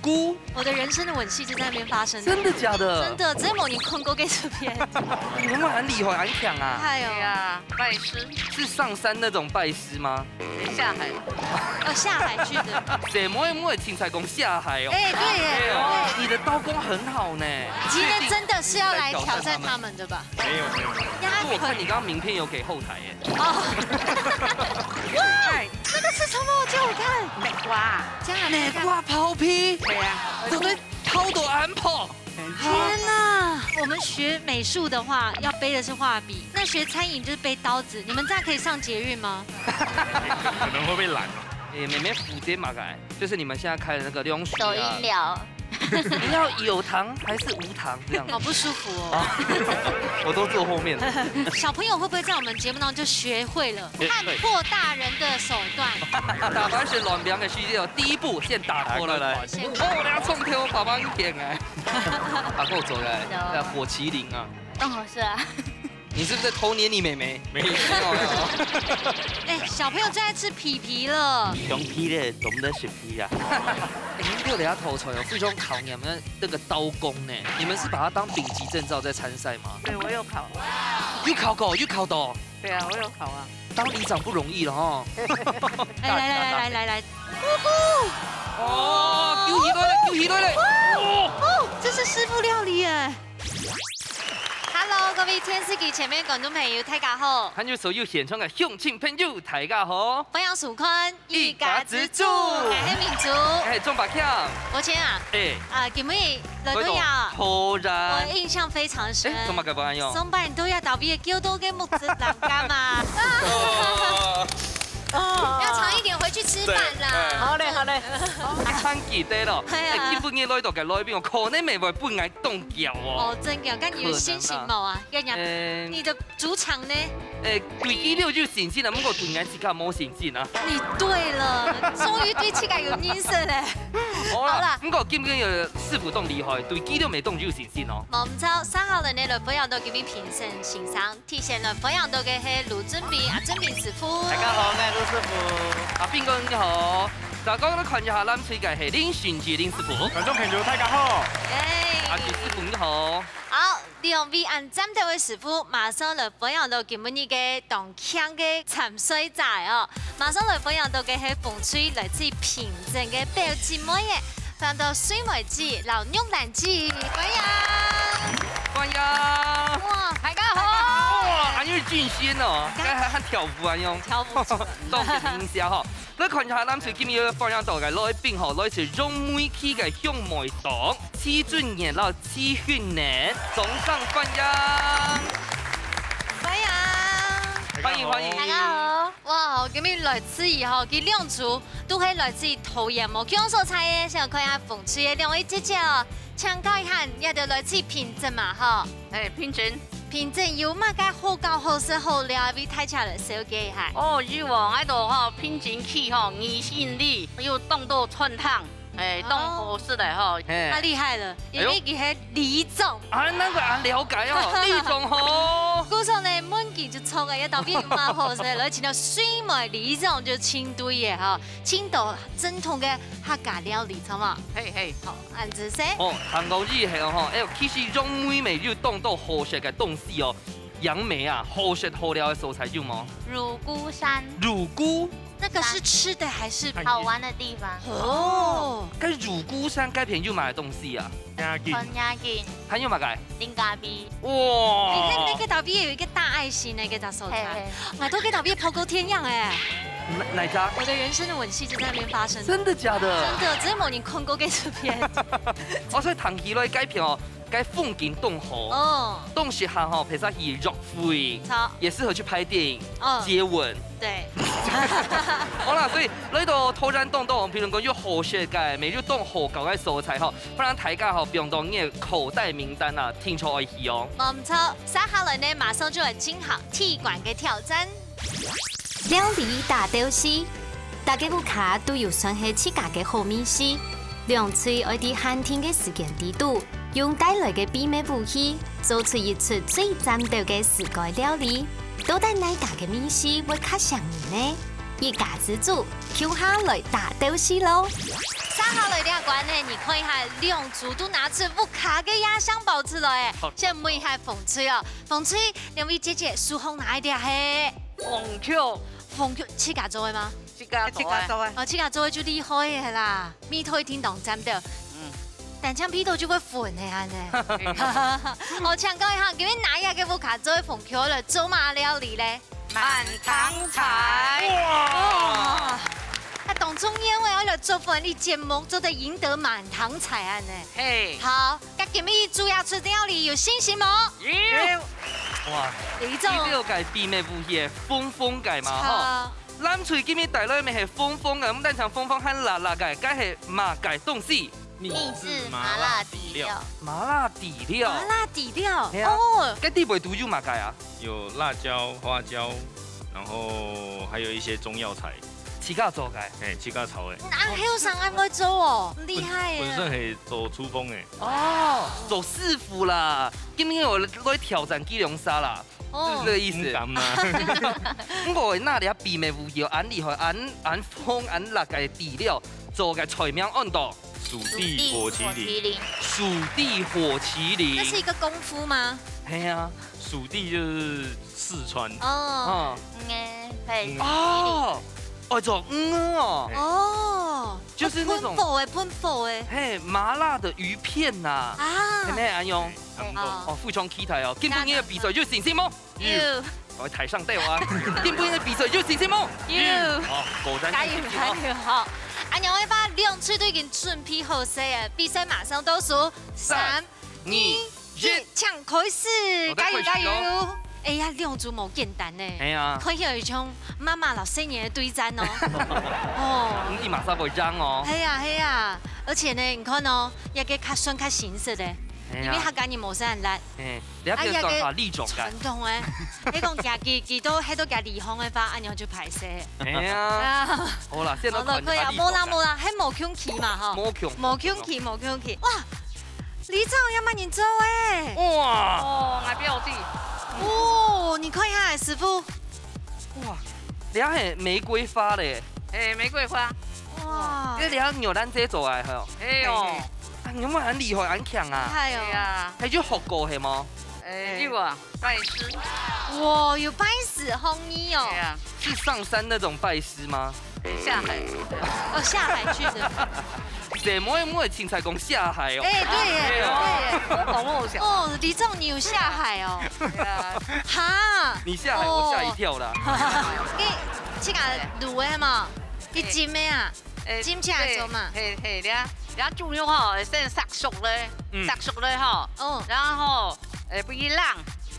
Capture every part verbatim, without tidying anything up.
菇，我的人生的吻戏就在那边发生的。真的假的？真的，只係無人看過這出片。你們很厲害，很強啊！哎呦，對啊，拜師。是上山那種拜師嗎？下海。哦，下海去的。誰摸一摸，青菜公下海哦。哎，對耶，哎呦，對。你的刀工很好呢。今天真的是要來挑戰他們的吧？沒有，沒有，沒有。壓可是我看你剛剛名片有給後台耶。哦。哇，這個是什麼？借我看。美國啊。加拿大。美國包皮？對啊。做得偷渡安破。天哪！我們學美術的話，要背的是畫筆，那學餐飲就是背刀子。你們這樣可以上捷運嗎？可能會被攔哦。欸，妹妹，負責麼个？就是你們現在開的那個兩水啊。抖音聊。你要有糖還是無糖這樣？好不舒服哦。我都坐後面了。小朋友會不會在我們節目當中就學會了？ 看破大人的手段。打番薯亂拚个時節哦，第一步先打破來。來，來，來。先哦，人家衝天，我爸爸一點哎。阿狗走的，有。那火麒麟啊。當好吃啊。你是不是在偷捏你妹妹？沒有。沒有，沒有。哎，小朋友最愛吃皮皮了。熊皮的，懂得食皮啊。哎，你六等要偷出來哦，非常考驗我們那個刀工呢。你們是把它當丙級證照在參賽嗎？對，我有考。有考過，有考到。 對啊，我有考啊。當里長不容易了哈。來來來來來來來，哦，救起來了，救起來了。哦，哦，這是師傅料理耶。Hello，各位電視機前面觀眾朋友，大家好。還有所有現場的鄉親朋友，大家好。歡迎收看一家之煮，𠊎係明珠。哎，鍾伯強。伯強啊，哎。啊，今日來到呀，好熱。我印象非常深。哎，做麼个不恁樣？上班都要到位，叫到个目汁冷感嘛。哦。要長一點回去吃飯啦。對，對。好嘞，好嘞。你還記得咯？係啊。哎，今晡日來到个來賓哦，可能乜會分𠊎當噭哦。哦，真的，感覺有信心無啊？可能啦。要講，嗯。你的主場呢？哎，對佢兜有信心啦，毋過對𠊎自家無信心啊。你對了，終於對自家有認識嘞。好啦，好啦。毋過今日个師傅當厲害，對佢兜乜當有信心哦。無毋著，接下來呢，來分享到今日評審先生。 第一先來分享到个係盧正斌，啊，正斌師傅。大家好，𠊎係盧師傅。啊，斌哥你好。大家來看一下，藍隊个係林俊傑林師傅。觀眾朋友，大家好。耶。啊，徐師傅你好。好，兩位恁讚頭个師傅，馬上來分享到今晡日个當慶个參賽者哦。馬上來分享到个係紅隊來自平鎮个表姊妹耶。 歡迎到水妹姊摎玉蘭姊，歡迎。歡迎。哇，大家好。哇，恁有精神哦，該還，還跳舞恁樣。跳舞出來。多謝你一下吼。來看一下，藍隊今日有分享到个來賓吼，來自楊梅區个兄妹檔，徐俊彥摎徐訓練，掌聲歡迎。歡迎。歡迎，歡迎。大家好。哇，今日來自於吼，佢兩組 都係來自桃園無共樣所在个，想看一下紅隊个兩位姊姊哦。請教一下，你兜來自平鎮嘛，吼？哎，平鎮。平鎮有麼个好搞、好食、好尞，為大家來紹介一下？哦，有哦，𠊎兜吼，平鎮區吼，魚生里，有當多川湯，哎，當好食个吼。嘿。太厲害了，因為佢係里長。啊，難怪恁了解哦，里長吼。故所呢，問佢就著个，也特別有麼好食，來請到水妹里長就請對个吼。 盡多正統个客家料理，著無？嘿，嘿。好，恁仔細。哦，談到以後吼，哎喲，其實楊梅乜有當多好食个東西哦。楊梅啊，好食好尞个所在有無？乳姑山。乳姑？那個是吃的還是？好玩的地方。哦。該乳姑山該片有麼个東西啊？ 看夜景。還有麼个？啉咖啡。哇！你看那個島邊有一個大愛心那個大手台，嘿，嘿。𠊎都跟島邊跑過天樣哎。哪，哪家？我的人生的吻戲就在那邊發生的。真的假的？真的，只是無人看過這出片。哦，所以談起來該片哦，該風景當好。哦。當適合吼，陪佢去約會，著。也適合去拍電影、哦。接吻。 對。好啦，所以來到桃園當多，譬如講有好食个，乜有當好搞个所在吼，歡迎大家吼，放到你个口袋名單啊，聽說愛去哦。無毋著，接下來呢，馬上就來進行第一關个挑戰。料理大鬥西，大家屋下都有算係自家个好味緒，兩隊愛在限定个時間裡肚，用帶來个秘密武器，做出一出最讚鬥个自家料理。 到底哪家个味緒會較餳人呢？一家之煮，共下來打鬥敘囉。續下來這關呢，你看一下，兩組都拿出屋下个壓箱寶出來欸。好。先問一下紅隊哦，紅隊，兩位姐姐手項拿个係？紅球。紅球，自家做个嗎？自家做个。自家做个。哦，自家做个就厲害个啦，味道一定當讚个。嗯。單淨鼻到就會粉个恁呢。哦，請教一下，今日拿這个屋下做个紅球來做麼个料理咧？ 滿堂彩。哇！啊，當重要欸，愛來做歡喜節目，做得贏得滿堂彩恁呢。嘿。好，該今日煮這出料理有信心無？有。哇，李總。第六屆秘密武器个紅紅个嘛，吼。好。藍隊今日帶來个係紅紅个，毋單淨紅紅還辣辣个，該係麼个東西？秘製麻辣底料。麻辣底料。麻辣底料。係啊。哦。該底背肚有麼个啊？ 有辣椒、花椒，然後還有一些中藥材。自家做个？欸，自家炒个。啊，後生恁會做哦，厲害耶。本，本身係做廚房个。哦，做師傅啦，今日𠊎來挑戰佢兩儕啦，哦。是不是這個意思？毋敢啊。毋過，該這秘密武器恁厲害，恁，恁紅、恁辣个底料，做个菜名安到？ 黍地火麒麟。黍地火麒麟。這是一個功夫嗎？係啊。黍地就是四川。哦。嗯。嗯，欸，嘿。嗯。哦，哦，這種，嗯哦。哦。就是那種，噴火欸，噴火欸。嘿，麻辣的魚片吶。啊。嘿，嘿，恁樣。嘿，差不多。哦。哦，非常期待哦。今晡日个比賽有信心無？ 有。𠊎台上帶我啊。今晡日个比賽有信心無？有。好，果然有信心哦。加油，加油，好。恁樣个話，兩隊都已經準備好勢了，比賽馬上倒數，三、三、二、二、一，一。請開始，好，加油，加油！再開始哦。哎呀，兩組無簡單呢。哎呀。看起來有種媽媽摎細人个對戰哦。哦。嗯，你馬上會贏哦。係啊，係啊。而且呢，你看哦，這个較酸較鹹澀个，哎呀。因為客家人無啥辣。 嘿，你愛變做法律種个。啊，這个傳統个，你講佢，佢，佢都，佢都佢離行个話，恁樣就歹勢。哎呀，啊。好啦，現在都看你个立場啦。好了，可以啊，無啦，無啦，還無共氣嘛，吼。無共，無共氣，無共氣。哇，李總也蠻認真欸。哇。哦，𠊎表弟。哦，你看一下，師傅。哇，這係玫瑰花咧。欸，玫瑰花。哇。這你愛牛蛋姐做个，吼。哎喲。嘿，嘿。 啊，你有無恁厲害、恁強啊？厲害哦。係啊。還有學過係無？欸，有啊，拜師。哇，有拜師學藝哦。係啊。是上山那種拜師嗎？下海。哦，下海去的。姐妹妹，凊彩講下海哦。欸，對耶，對耶。我講夢想。哦，李總，你有下海哦。對啊。哈。你下海，我嚇一跳啦。哦。你自家滷个嘛？你浸个啊？ 欸，浸起來做嘛？對，嘿，嘿，這，這豬肉吼，先煠熟咧，嗯。煠熟咧吼，哦。然後，欸，分佢冷，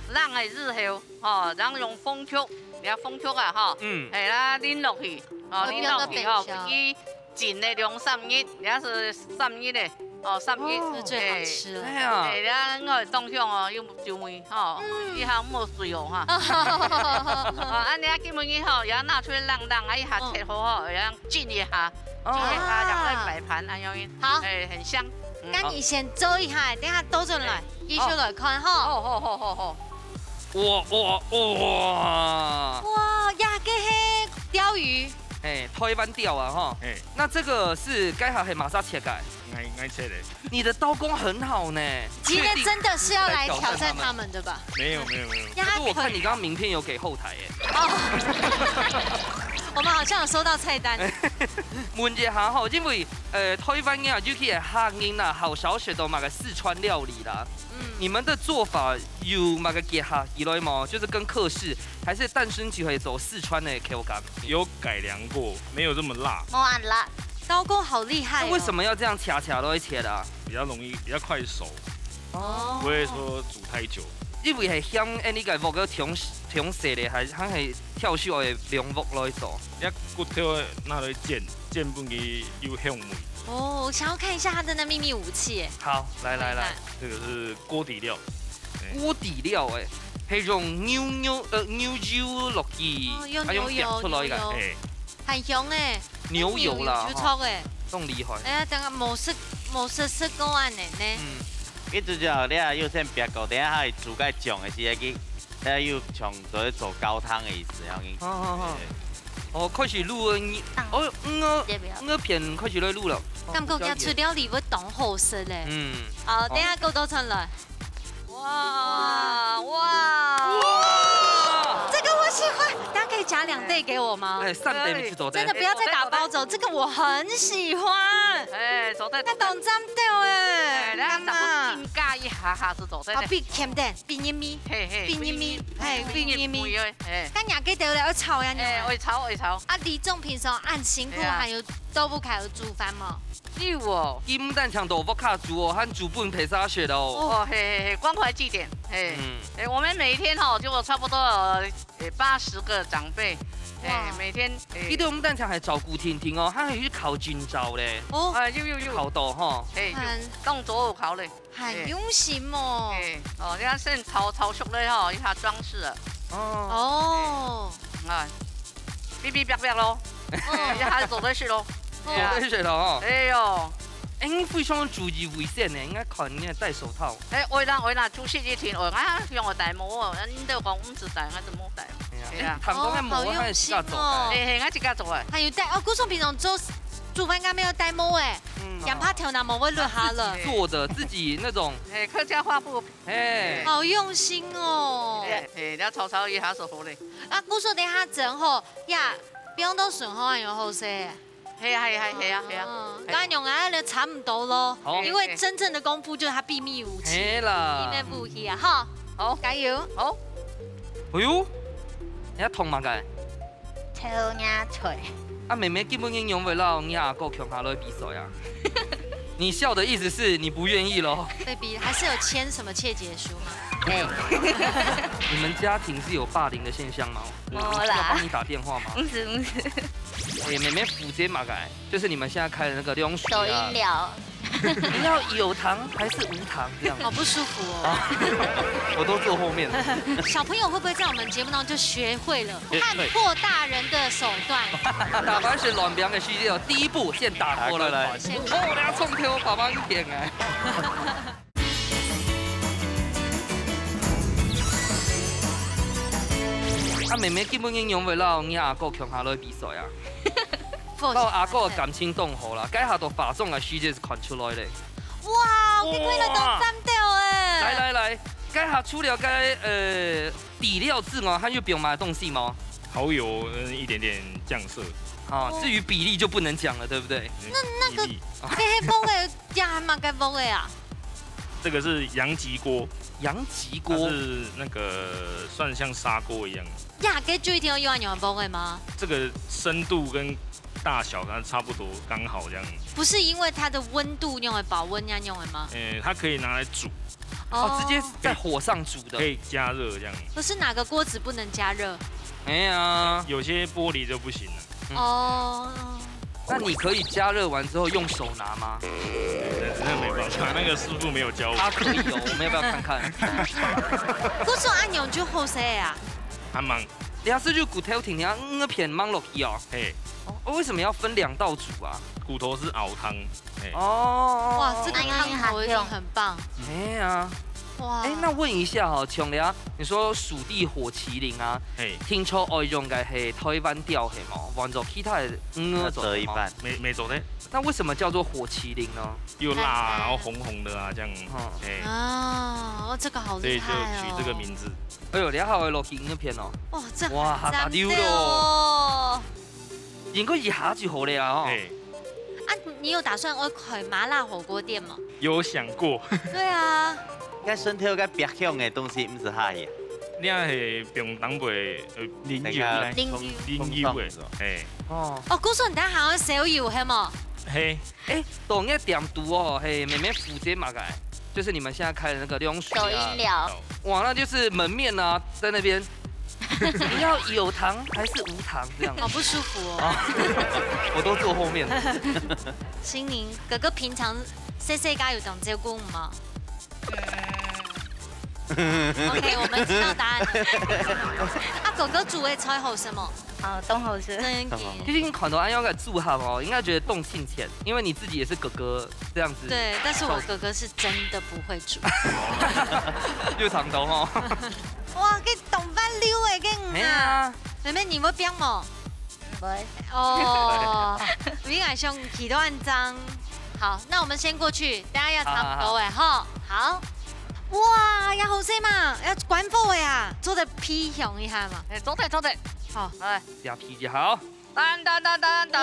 冷了之後，吼，然後用紅麴，這紅麴啊，吼，嗯。嘿，啦，淋落去，吼，哦，淋落去，吼，放到冰箱。分佢浸咧兩三日，這係三日咧，哦，三日，哦。這最好吃了。嘿。哎呀。嘿，這𠊎當香哦，又 酒味吼，嗯。以後毋好水哦哈。哦，恁樣今晡日吼，也拿出來冷冷，啊，一下切好吼，嗯。這樣浸一下，哦。浸一下，然後擺盤，恁樣，好。欸，很香。嗯。該你先做一下，等下倒轉來，欸。繼續來看吼。好，好，好，好，好。哇，哇，哇。哇，呀，這係鯛魚。欸，台灣鯛啊，吼。欸。那這個是該下係麼儕切个？ 𠊎，𠊎切个。你的刀工很好呢。今天真的是要來挑戰他們的吧？確定是來挑戰他們。沒有，沒有，沒有。可是我看你剛剛名片有給後台耶。哦。我們好像有收到菜單。問一下吼，因為，呃，台灣人啊，尤其係客人啊，好少食到麼个四川料理啦。嗯。你們的做法有麼个結合起來無？就是跟客式，還是單純就係做四川个口感？有改良過，沒有這麼辣。無恁辣。 刀工好厲害哦。那為什麼要這樣恰恰來切的啊？比較容易，比較快熟，哦。不會說煮太久。因為係嫌，欸，你个鑊个忒，忒細咧，還，還係挑選个量鑊來做。這骨頭拿來煎，煎分佢有香味。哦，我想要看一下它的那秘密武器耶。好，來，來，來。來。這個是鍋底料。欸。鍋底料，欸，係用牛肉，呃，牛油落去，哦，用牛油，啊，用夾出來个。牛油。欸。 很香欸。牛油啦，牛油就著欸。吼，當厲害。哎呀，等下無食，無食，食過恁樣呢。嗯。佢主要你啊，又先煸過，等下佢煮个醬个時，佢，佢又像做，做高湯个意思，恁樣。好，好，好。對。哦，開始滷了，你，哦，嗯，哦，這邊。嗯，片開始來滷了。哦，感覺佢出料理會當好食咧。嗯。好，好。等一下過多轉來。哇，哇。哇！這個我喜歡，大家可以夾兩對給我嗎？哎，三對你去做的。真的不要再打包走，這個我很喜歡。哎，做得。該當讚的哎，哎，來，咱們增加一下下子做得。啊，比鹹的，比入味，嘿，嘿，比入味，嘿，比入味。嘿。 該若个豆咧，愛炒呀，哎，愛炒，愛炒。啊，里長平常恁辛苦，哎呀。還有到屋下有煮飯無？有哦。佢毋單淨到屋下煮哦，還煮分別儕食哦。哦，嘿，嘿，嘿，關懷據點，嘿。嗯。哎，我們每一天哦，就差不多，呃，八十個長輩，哎，哇。每天，哎。佢都毋單淨還照顧婷婷哦，還去考證照咧。哦。啊，有，有，有。考到吼。哎，有，嗯。當早有考咧。 很用心哦。哎，哦，這下先炒，炒熟了吼，一下裝飾了。哦。哦。啊，嗶嗶啪啪咯。哦。一下做得食咯。哦。做得食咯吼。哎喲。哎，你非常注意衛生呢，應該看你愛戴手套。哎，會啦，會啦，出去一定會，啊，用我戴帽哦，恁都講毋使戴，𠊎就無戴。哎呀，對啊。哎，談講个帽，哦，好用心哦。𠊎自家做个。哎，嘿，𠊎自家做个。還有戴，哦，故所平常做，煮飯應該沒有戴帽哎。嗯。也怕頭那毛會落下了。自己做的，自己那種。哎，客家花布。哎。好用心哦。哎，哎，你要炒炒一下手好嘞。啊，故所等一下整好，呀，不用到水好，還有好勢。嘿啊，嘿啊，嘿啊，嘿啊。哦，嘿啊。該用啊，那差不多咯。好。因為真正的功夫就是它秘密武器。嘿啦。秘密武器啊，哈。好。加油。好。哎喲，你要捅嘛該？ 偷人家菜。啊，妹妹今晡日仰會摎你阿哥共下來比賽啊？你笑的意思是你不願意咯？Baby，還是有簽什麼切結書嗎？哎。你們家庭是有霸凌的現象嗎？沒啦。我需要幫你打電話嗎？不是，不是。哎，妹妹負責麼个？就是你們現在開的那個涼水啊。手飲料。 你要有糖還是無糖這樣？好不舒服哦。啊，我都坐後面了。小朋友會不會在我們節目當中就學會了，學會。看破大人的手段？打敗是軟餅的系列哦，第一步先打破了。來，來，來。先。哦，等下衝突，我爸爸一點哎。啊，妹妹今晡日仰會摎你阿哥共下來比賽啊？ 摎阿哥个感情當好啦，該下到化妝个時節係看出來咧。哇，你看了都讚到欸！來來來，該下除了該，呃，底料之外，還有放麼个東西嗎？蠔油，嗯，一點點醬色。啊，哦。至於比例就不能講了，對不對？那，那個，比例。該黑幫个，這還蠻該幫个啊。這個是陽極鍋。陽極鍋。它是那個算像砂鍋一樣。 呀，該就一定要用恁樣个鑊仔嗎？這個深度跟大小它差不多，剛好這樣。不是因為它的溫度用來保溫那樣用的嗎？欸，它可以拿來煮。哦，直接在火上煮的。可以加熱這樣。可是哪個鍋子不能加熱？哎呀。有些玻璃就不行了。嗯。哦。那你可以加熱完之後用手拿嗎？那，那沒辦法，那個師傅沒有教我。他可以哦，我們要不要看看？故所恁樣就好勢啊。 還吂。你係就骨頭定定五片吂落去哦。嘿。哦，為什麼要分兩道煮啊？骨頭是熬湯，嘿。哦。哇，這個湯頭一定很棒。哎呀。哇。哎，那問一下哦，像你啊，你說屬地火麒麟啊，嘿。聽說愛用个係台灣鳥係無？換做其他个魚做得無？愛折一半。沒，沒做得。那為什麼叫做火麒麟呢？又辣啊，然後紅紅的啊，這樣。哦。嘿。啊，哦，這個好厲害哦。所以就取這個名字。 哎喲，你還會落去影片哦。哇，這哇，還讚哦。下打溜咯。應該一下就好了啊，吼。嘿。啊，你有打算要開麻辣火鍋店嗎？有想過。對啊。應該生跳該別樣的東西，毋使下去。你也係放當背，呃，淋油來。淋油。淋油的，嘿。哦。哦，故所你等下還愛燒油，係無？嘿。 哎，到你个店肚哦，嘿，妹妹負責麼个？就是你們現在開的那個涼水啊。手飲料。哇，那就是門面啊，在那邊。你要有糖還是無糖這樣？好不舒服哦。啊，我都坐後面了。心寧，哥哥平常細細个有當照顧嗎？ OK，我們知道答案了。啊，哥哥煮的菜好食無？哦，當好食。真的。其實你看到恁樣个組合哦，應該覺得當親切，因為你自己也是哥哥這樣子。對，但是我哥哥是真的不會煮。又長頭哦。哇，該當半溜欸，該魚啊。哎呀。妹妹，你會變無？喂，哦，你也想去亂張。好，那我們先過去，等下要差不多哎吼。好，哇，也好勢嘛，要關火的啊，做得皮香一下嘛。哎，做得做得，好，來，表皮就好。噔噔噔噔噔。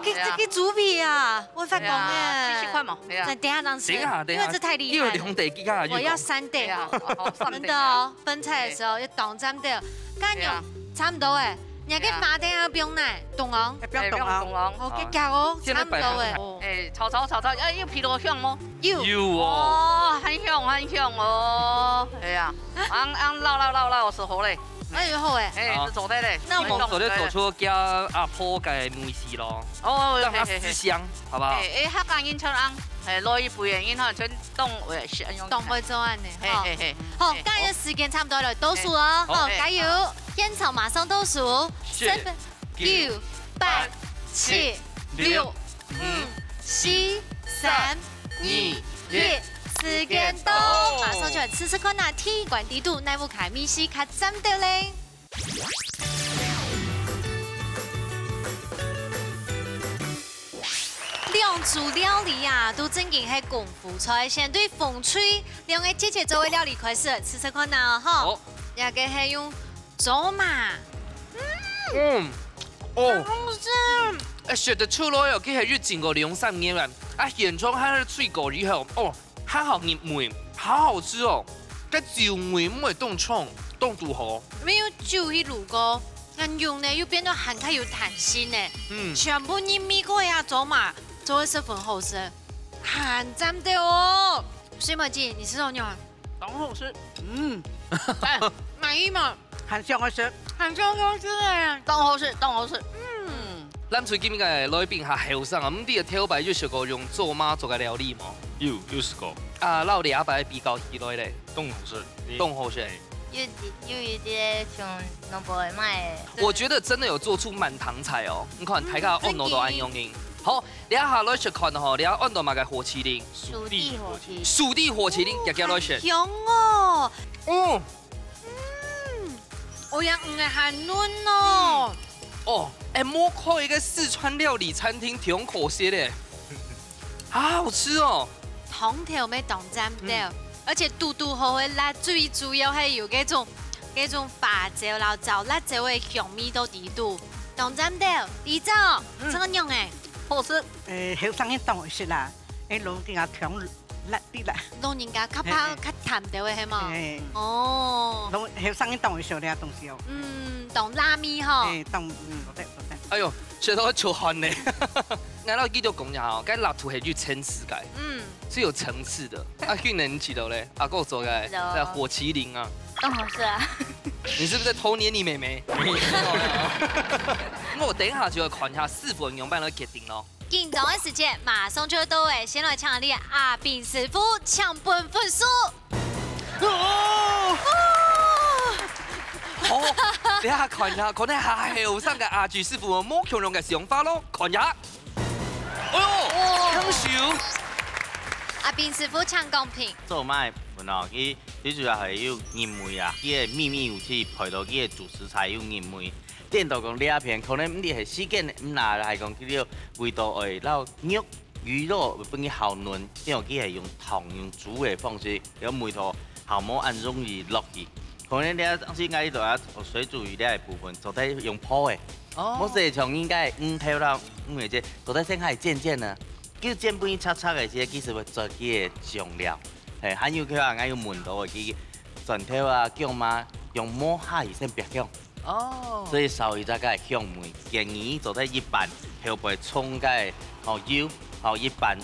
這這个豬皮啊，我發光哎呀哎，試試看嘛，哎呀再等下張吃，等一下，等一下，因為這太厲害了。你有兩袋幾下就我要講。三袋哎呀，哦。好好，上真的哦，分菜的時候要當站的，剛剛對啊有差不多哎，你還可以對啊麻袋啊，不用奶，懂哦。哎，不要懂啊。哎不用懂哦。好，給搞哦，現在擺盤差不多哎。哎，炒炒炒炒，哎，有皮螺香嗎？有，有哦。哦，很香很香哦。哎呀，昂昂laulau laulau是好嘞，哎呦好哎，哎，好是做得嘞。那我我昨天走出家阿婆个美食咯，哦，讓它嘿嘿嘿思香，好不好？哎哎，客家人全昂，哎，老一輩个人吼，全懂，哎，是恁樣。懂會做恁呢，吼。嘿嘿嘿。好嘿，該个時間差不多了，倒數哦，好好，嘿加油！現場馬上倒數，十十、九、八、七、六、五、四、三、二、一，時間到，馬上就來試試看啊，第一關底肚，哪屋下美食較讚到咧？ 兩組料理啊，都正經係功夫菜，先對紅隊兩个姐姐做个料理開始，試試看啊，吼。好，這个係用椒麻，嗯，哦，好食。哎，食得出來哦，佢係有經過兩三年啊，啊，現場還係水果以後，哦，還好入味，好好吃哦，該酒味毋會當重，當堵好，沒有酒去滷過，該肉呢又變到還較有彈性呢，嗯，全部入味過呀，椒麻，做个十分好食，還讚的哦。水妹姐，你食到仰？當好食，嗯，滿意嗎？很香好食。還香好食哎。當好食，當好食。嗯，咱最近个來賓較後生啊，毋知頭擺有食過用椒麻做个料理無？有有試過，啊，摎你阿爸比較起來咧，當好食。當好食。有一有一个像normal个賣个。我覺得真的有做出滿堂彩哦。你看，大家安到都恁樣型。好，這下來食看吼，這安到麼个火麒麟？屬地火麒麟。屬地火麒麟，夾夾來食。香哦，嗯，哦呀，嗯，還嫩哦。哦，哎，無開一個四川料理餐廳，挺可惜的。好好吃哦。湯頭乜當讚的，而且堵堵好个辣，最主要係有該種該種花椒摎燥辣椒个香味到底肚，當讚的。李總，這个樣哎，好食。誒，後生人當會食啦，誒，老人家強辣啲啦。老人家較怕較淡的个係嘛？誒，哦，老後生人當會食這東西哦。嗯，當辣味吼。誒，當嗯，做得做得。哎喲，食到出汗呢。𠊎摎佢兜講一下哦，該蠟燭係有層次个，嗯，是有層次的。啊，訓練起到咧，阿哥做个有啊在火麒麟啊，當好食啊！你是不是在偷捏你妹妹？我等一下就要看一下師傅用飯來決定咯。緊張个時間馬上就到誒，先來請你阿斌師傅搶分分數。哦，好，等一下看一下，可能還後生个阿志師傅有無共樣个想法咯，看一下。哎喲，強手！阿斌師傅請講評。做麼个分哦，佢最主要係有人味啊，佢个秘密武器配到佢个主食材有人味。顛倒講這片可能毋知係時間毋罅，還講佢个味道會摎肉魚肉分佢較嫩，因為佢係用燙用煮个方式，个味道較無恁容易落去。可能這當時𠊎都愛水煮魚這个部分，做得用烰个。哦無係像應該魚頭啦，魚个這做得先係煎煎呢，叫煎分佢脆脆个時，其實會做佢个醬料。嘿，還有佢話，𠊎有問到个，佢蒜頭啊、薑嫲用烰下去先煏香。哦，所以少一隻个香味。建議做得一半，後背沖个哦油，哦一半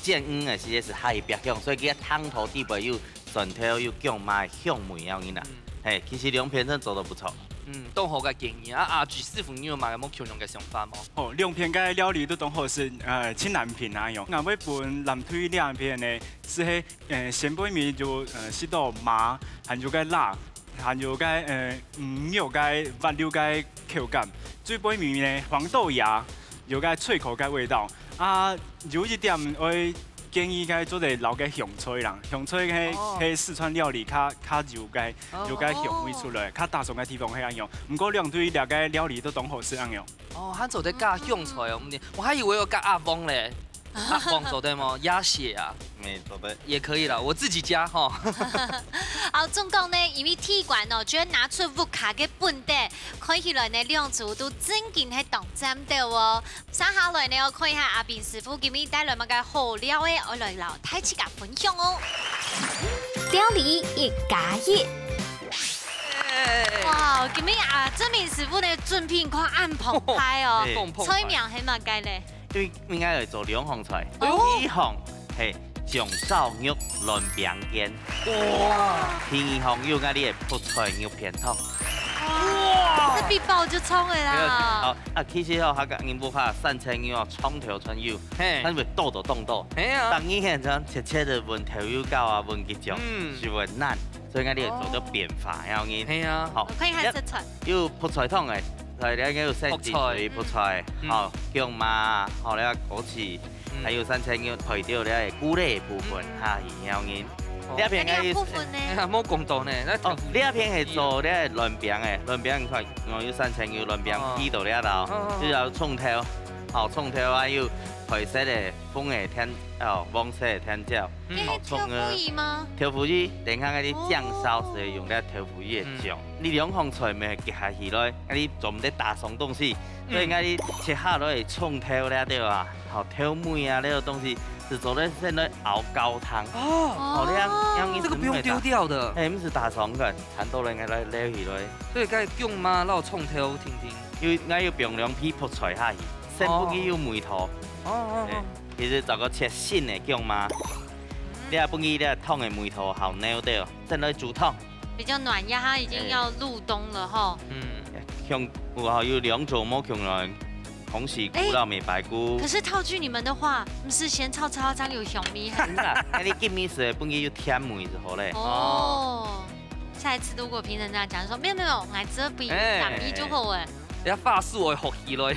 煎魚个時節係下去煏香，所以佢个湯頭底背有蒜頭、有薑嫲个香味了，你呐。嘿，其實兩片真做得不錯。嗯，當好个建議啊！阿志師傅，你有麼个無共樣个想法無？哦，兩片个料理都當好食，呃，盡難評啊樣。𠊎會分藍隊兩片呢，係係，呃，先背面就呃食到麻，還有个辣，還有个呃魚肉个滑溜个口感。最背面呢，黃豆芽有个脆口个味道。啊，有一點愛建議个做得撈个香菜啦，香菜係，哦。係四川料理較，較有个，哦。有个香味出來，較打爽个地方係恁樣。毋過兩隊這个料理都當好食恁樣。哦，還做得加香菜哦，嗯，我還以為有加鴨黃咧。鴨黃做得無？鴨血啊？嗯，做得。也可以啦，我自己加哈。好，總共呢，因為第一關哦，就拿出屋下个本底，看起來呢，兩組都真經係當讚斗哦。 接下來呢，愛看一下阿斌師傅今日帶來麼个好料个，愛來摎大自家分享哦。料理一加一。哇，今日啊，正明師傅呢，準備看恁豐沛哦。哎。菜名係麼个咧？因為應該來做兩項菜，哦。第一項係醬燒肉卵餅卷。哇！第二項有𠊎俚个覆菜肉片湯。哇！這比包就重个啦。對，好， 啊，其實吼，客家人屋下三層肉啊，長透全有，嘿。但係多多當多。嘿啊。當然現在切切个搵豆油膏啊，搵桔醬，嗯。係會難，所以𠊎俚做个變化，哦。然後呢，嘿啊。好，我看一下這菜。有覆菜湯个，來，你有先覆菜。水、覆菜，嗯。好，薑嫲，好，了枸杞， 嗯。還有三層肉配掉了个菇類个部分，嗯。哈，營養人。哦。這片个意思，這片个部分呢？哎呀，無講到呢，那哦，這片係做這卵餅个，卵餅你看，哦，有三層肉卵餅哦。皮到這啦，哦，哦，哦。就要蔥頭，哦，蔥頭還有配色个、紅个、甜，哦，黃色个甜椒，嗯。哦，蔥啊。這係豆腐乳嗎？豆腐乳，等下該啲醬燒時用這豆腐乳个醬。哦。嗯。你兩項菜尾結合起來，該你做毋得打爽東西，所以嗯。該你切下來蔥頭了對吧？ 好，豆米啊，那種東西係做得先來熬高湯。哦。好，這樣，這樣一直這個不用丟掉的。哎，毋使打爽个，很多人來撈起來。所以該薑嫲摎蔥頭定定。有，𠊎有放兩皮覆菜下去，先分佢有味道。哦。哦，哦，哦。哎，其實找個切新个薑嫲，嗯。你也分佢這湯个味道好撈掉，先來煮湯。 比較暖呀，它已經要入冬了吼。哎。嗯。像有吼，有兩種無共樣，紅喜菇摎美白菇。哎，可是套句你們的話，毋係先炒炒，正有香味哈。真的，該你今日係分佢有甜味就好咧。哦，下一次如果評審這樣講，說沒有沒有，來這邊哎。兩米就好哎。人家話術會學起來。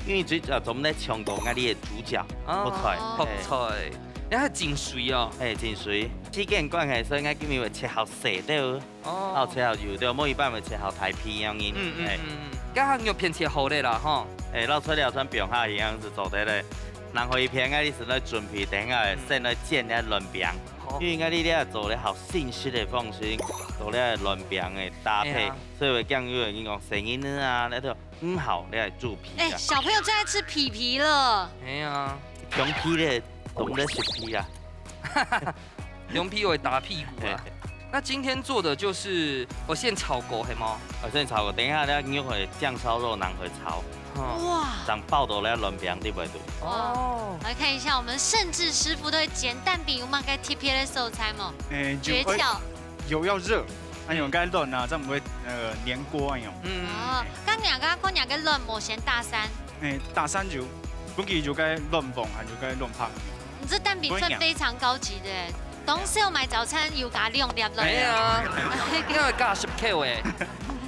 因為最主要咱們來搶奪該你的主角，哦。覆菜。哦。覆菜，哎。人家係緊水哦。哎，緊水。時間關係，所以𠊎今日會切好細條。 哦。好，切好幼條，無一般會切好大片樣形。嗯，嗯，哎。嗯，嗯。該下肉片切好咧啦，吼。哎，摎材料全放下去，樣子做得咧。然後一片个意思來準備，等下，嗯。先來煎个卵餅。好。因為𠊎這裡做咧好新式个方式，做咧卵餅个搭配，哎呀。所以會講有人講細人仔啊，那個，嗯，好，你來煮皮啊。哎，小朋友最愛吃皮皮了。哎呀。強皮咧，懂得食皮啊。 兩皮會打屁股啊。嘿。那今天做的就是，我先炒過，係無？哦，先炒過，等一下咧，你會醬燒肉拿去炒，哦。哇。正包到咧卵餅裡背肚。哦。來看一下，我們盛智師傅對煎蛋餅有麼个特別个素材無？哎，就，訣竅。哎，油要熱，還有該卵啊，正毋會，呃，黏鍋那種。嗯。哦，該若个，該若个卵無先打散。哎，打散就，分佢有該卵黃，還有該卵白。 你這蛋餅算非常高級的欸，當少買早餐有加兩粒卵。哎呀，因為加十克欸。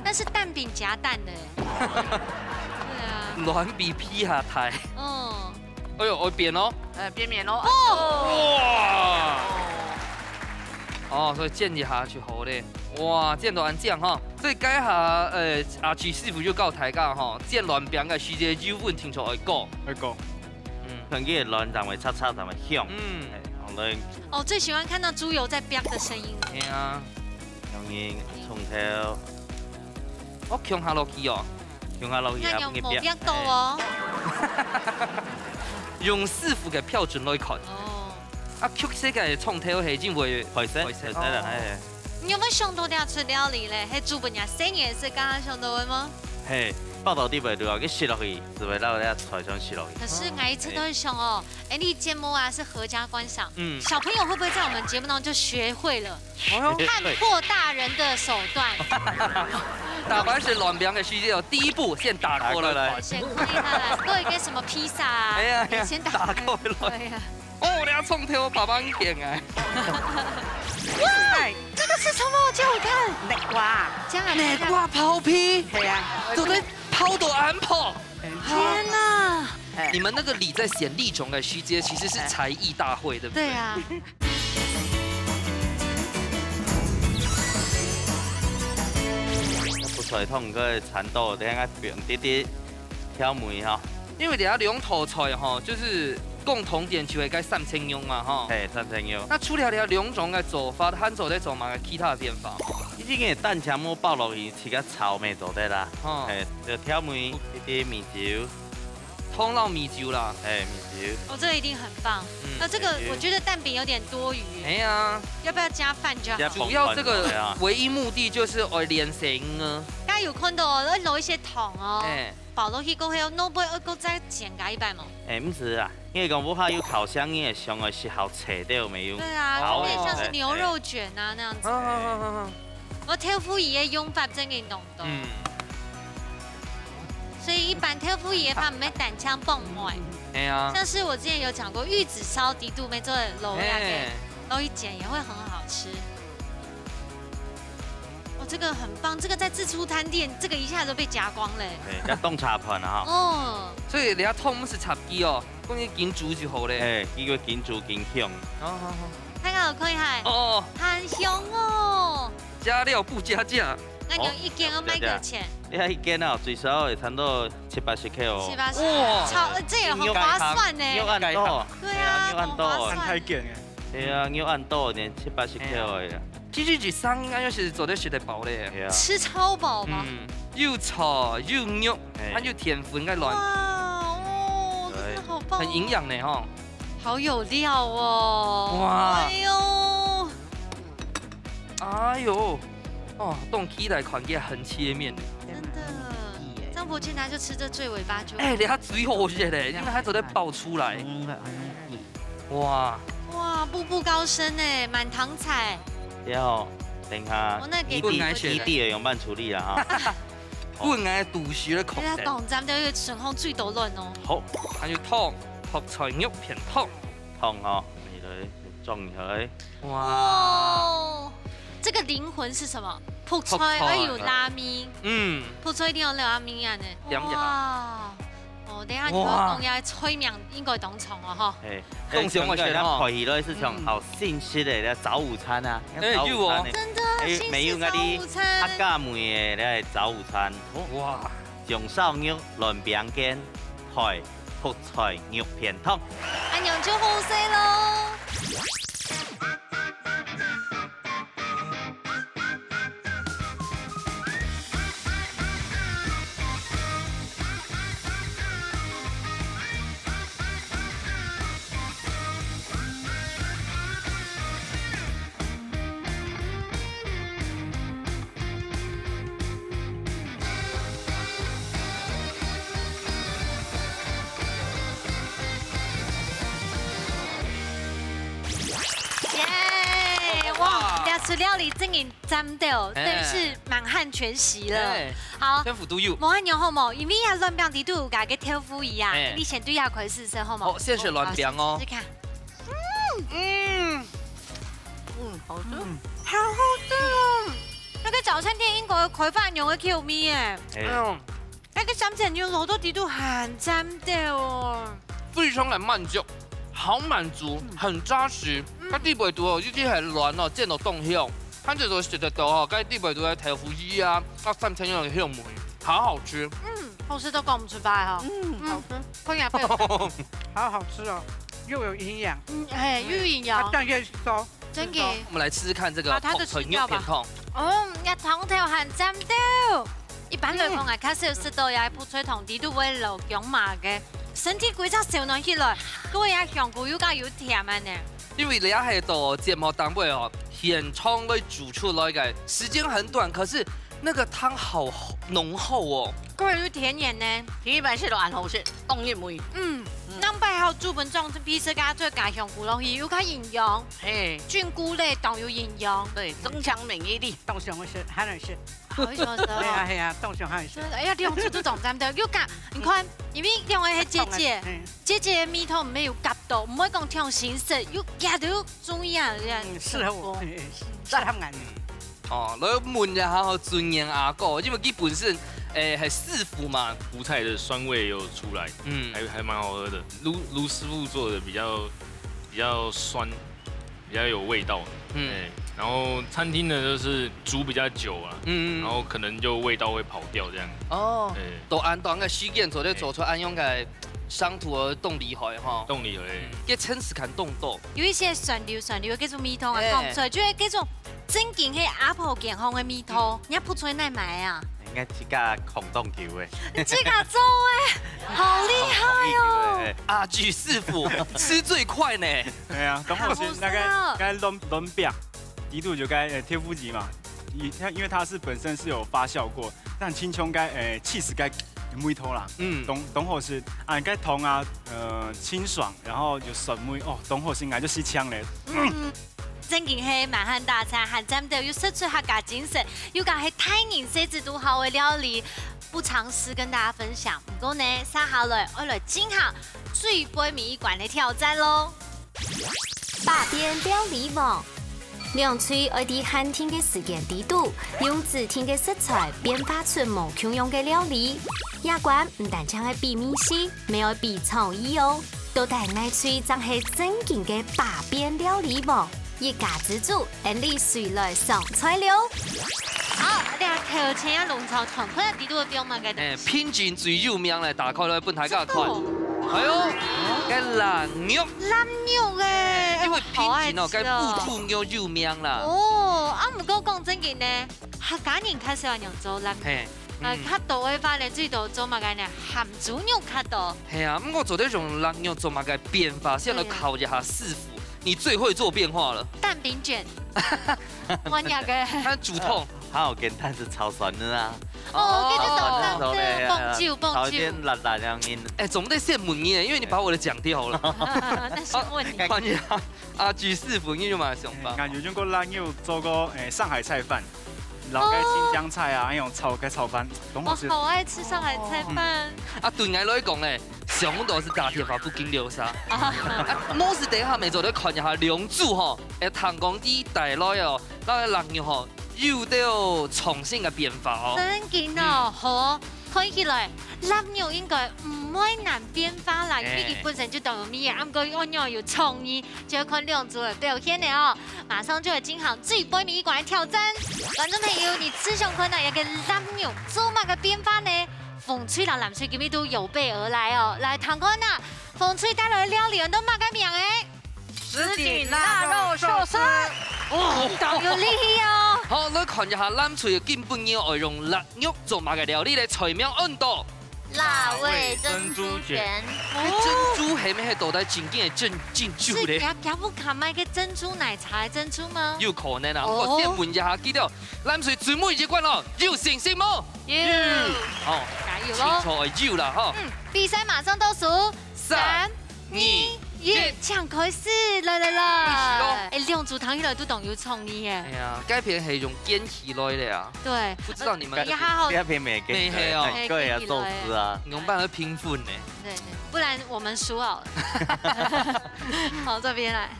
那是蛋餅夾蛋的欸。對啊。卵比皮還大。嗯。哎喲，會變哦。呃，變面哦。哦。哇！哦，所以煎一下就好咧。哇，煎到恁靚哈。所以該下，呃，阿志師傅就教大家哈，煎卵餅个時節油溫定著愛高。愛高。 嗯。看佢个卵正會赤赤，正會香。嗯。哎，好嘞。哦，最喜歡看到豬油在飆的聲音了。嘿啊。容易從頭。哦，共下落去哦。共下落去啊，那你有分佢飆。無飆到哦。哎。用師傅个標準來看。哦。啊，曲世界个創投係因為開始，開始，開始了，哦。哎。 你有沒有想到這出料理咧？係煮分人細人食，剛剛想到个嗎？嘿，報導裡背對啊，佢食落去，係會讓人家菜上食落去。可是𠊎一直都會想哦，哎，你節目啊是合家觀賞，嗯。小朋友會不會在我們節目當中就學會了？哎喲。看破大人的手段。打開是卵餅的世界哦，第一步先打開來看。打開來。先看一下啦，都有一個什麼披薩啊，哎呀，哎呀，先打開。打開來。對呀。 哦，你要衝頭爸爸眼啊！哇，哎。這個是什麼？借我看。南瓜。這樣啊，這樣。南瓜泡皮？對啊。做得泡到恁泡。天哪！哎。你们那个李在选立种的时节，其实是才艺大会，对不对？对啊。那不错，通过餐桌，等下放滴滴调味哈。因为等下两道菜哈，就是共同点就係該三層肉嘛哈。嘿，三層肉。那除了這兩種个做法，還做得做麼个其他變化？一定个蛋全部包落去，自家炒乜做得啦。哦。嘿，就調味，一滴米酒。 通老米酒啦。哎，米酒。哦，这个一定很棒。嗯。那这个，对。我觉得蛋饼有点多余耶。哎呀。要不要加饭就好？加主要这个饭就好了。唯一目的就是愛練聲啊。刚刚有看到哦，要揉一些糖哦。哎。包落去过后，那不会又再煎个一半吗？哎，毋係啊，因為講屋下有烤箱，你也想要食好脆的，有沒有？对啊，好，有点像是牛肉卷啊那样子。好，好，好，好，好。我豆腐乳的用法真个懂。 嗯。所以一般豆腐乳个話，毋係單淨放糜。哎呀。像是我之前有講過，玉子燒底肚乜做得摎那个，哎。摎去煎也會很好吃。哦，这个很棒，这个在自助餐店，这个一下就被加光嘞。哎，要凍茶盤啊哈。哦。所以你要通是插機哦，講你緊煮就好嘞。哎，一个緊煮緊香。好，好，好。大家有看一下，哦，哦。很香哦。 加料不加價。那你有一間要賣多少錢？哦，加價。你看一間哦，最少也差不多七八十塊哦。七八十。哇。超，呃，这也很划算呢。肉恁多。对啊，哎呀，肉恁多。很划算。很开店哎。对啊，肉恁多，連七八十塊而已啊。哎呀。其實一餐應該係做得食得飽咧。对啊。吃超饱吧？嗯，又菜又肉，哎。還有甜粉个卵。哇，哦，真的好棒哦。很營養呢，吼。好有料哦。哇。哎呦。 哎呦，哦，當期待看佢个橫切面呢。真的，張伯健他就吃這最尾巴就好。哎，你看最好食嘞，因為佢做得爆出來。嗯，嗯，嗯。哇。哇，步步高升哎，滿堂彩。然後等一下，哦，那給弟弟。弟弟，弟弟的用慢處理了哈。好。本來肚屎咧空等。人家講咱們這個順風最多卵哦。好，還有湯，白菜肉片湯。湯哦，你來裝一下哎。 哇。哦，這個靈魂是什麼？覆菜，覆菜。還有拉麵。嗯。覆菜一定要拉麵啊呢。點一下。哇。哦，等一下你會講一下菜名應該當長哦，吼。哇。哎，當長个時候。哎，看起來好新式的早午餐啊，哎，早午餐呢。有哦。真的，哎，新式早午餐。沒有啊，你客家味的早午餐。哦。哇。 紅燒肉卵餅乾，配覆菜肉片湯。恁樣就好勢咯。耶！哇，哇。這出料理真个讚到，哎。真是滿漢全席了。哎。好，全部都有。無恁樣好無？因為啊，卵餅裡肚有加个豆腐乳啊，哎。你先對下開始食好無？好，先食卵餅哦。我先試試看。嗯。嗯。嗯，好吃。嗯。好好吃哦。那個早餐店應該開發恁樣个口味耶。哎。哎呦。 該个三層肉摎到裡肚還讚到哦。非常个滿足，好滿足，嗯。很扎實。嗯。佢底背肚哦，一定係卵哦，煎到當香，佢就食得到哦，該底背肚个豆腐乳啊，啊三層肉个香味，好好吃。嗯，好食到講毋出話吼。嗯，嗯，好吃。看起來非常好好吃哦，又有營養。嗯，嘿，又有營養。啊，蛋又酥。 真个。我們來吃吃看這個把它的吃掉吧。覆菜肉片湯。哦，這湯頭還讚到。一般來講啊，嗯。較少食到這覆菜湯裡肚會落薑嫲个，身體規隻燒暖起來，各位啊，香菇又加又甜个呢。因為這係到節目單位哦，現場來煮出來个，時間很短，可是那個湯好濃厚哦。各位又甜甜呢。第一擺食到恁好食，當入味。嗯，嗯。兩擺還有煮本裝，比自家做加香菇落去，又較營養。 嘿。菌菇類當有營養。對，增強免疫力。當想食，還能食。好，為什麼說？係啊，係啊，當想還能食。真的，哎呀，兩隻都當讚到，又講，你看，因為兩位係姐姐，嗯。姐姐个味道毋係有夾到，毋會講忒新鮮，又夾到中意啊，這樣。嗯，適合我，嗯，適合俺。哦，來問一下吼，尊嚴阿哥，因為佢本身，誒，還師傅嘛。胡菜的酸味有出來，嗯還還蠻好喝的。盧盧師傅做的比較比較酸，比較有味道。嗯哎，然後餐廳的就是煮比較久啊，嗯然後可能就味道會跑掉這樣。哦哎，都恁短个時間做得做出恁樣个上圖个當厲害哈。凍梨而已。个層次感當多。有一些酸溜酸溜个這種味道啊，哎講毋出來，就係這種正經係阿婆健康个味道，你還不出來哪買啊？應該自家控當久誒。你自家做哎，好厲害哦！哎阿菊師傅吃最快呢。哎呀，當好食，好食那啊个該卵卵餅，底肚就該呃豆腐乳嘛，因因為它是本身是有發酵過，但清香該誒cheese該味道啦，嗯，當當好食啊，該糖啊，呃清爽，然後有酸味哦，當好食，𠊎就食嗆咧。嗯，正經係滿漢大餐，還讚到又食出客家精神，又講係大人細子都好个料理，不藏私跟大家分享。毋過呢，接下來愛來進行最背尾一關个挑戰咯。百變料理王，兩隊愛在限定个時間底肚，用指定个食材變化出無共樣个料理。這關毋單淨係比味緒，乜愛比創意哦。到底哪隊正係正經个百變料理王？一家之煮，俺俚隨來上菜了。好，這頭前啊，龍槽團隊底肚个表嘛，該誒，平鎮最有名咧，打開來分大家看。哎喲，該臘肉，臘肉哎，因為我好愛平鎮哦，該吃哦。烏豬肉有名啦。哦，啊，毋過講正經呢，客家人較少恁樣做臘肉，嘿，呃，嗯較多个話呢，最多做麼个呢？鹹豬肉較多。係啊，毋過做得用臘肉做麼个變化，先來考一下師傅，你最會做變化了。蛋餅捲，我那個，他煮湯，還有簡單係炒蒜泥啊，哦，這個炒懂懂，蒜泥對，蹦啾蹦炒一點啾，辣辣樣音。哎，總得先問你，因為你把我的講掉了。那先問你。看一下阿菊師傅，你有麼个想法？感覺就過咱有做過誒上海菜飯，然後該青江菜啊，還有炒該炒飯，當我好食。好愛吃上海菜飯。啊，對𠊎來講呢，想到係打電話不緊流沙。啊，無事等下咪做得看一下兩組吼，誒，聽講在帶來哦，該臘肉吼，有兜創新个變化哦。真緊哦，好哦，看起來臘肉應該毋會難變化啦，因為佢本身就當有味啊，毋過愛仰有創意，就要看兩組个表現了哦。馬上就要進行最背尾一關个挑戰。觀眾朋友，你試想看啊，這個臘肉做麼个變化呢？紅隊摎藍隊今日都有備而來哦，來聽看啊，紅隊帶來个料理安到麼个名誒？什錦臘肉壽司。哦，當有力氣哦。好，來看一下藍隊今晡日愛用臘肉做麼个料理咧？菜名安到。辣味珍珠捲。該珍珠係毋係到底正經个珍珍珠咧？係佢佢屋下賣个珍珠奶茶个珍珠嗎？有可能啊，哦我先問一下佢兜，藍隊最尾一關咯，有信心無？有，好，加油清楚咯！有啦哈。嗯，比賽馬上倒數，三三、二二、一，請開始，來來開始咯來！哎，兩組聽起來都當有創意耶哎。呀，該片係用煎起來个啊，對，不知道你們哎呀，好好第二篇沒給沒有對啊，壽司啊。你用辦法平分呢？對，不然我們輸好了。好，這邊來。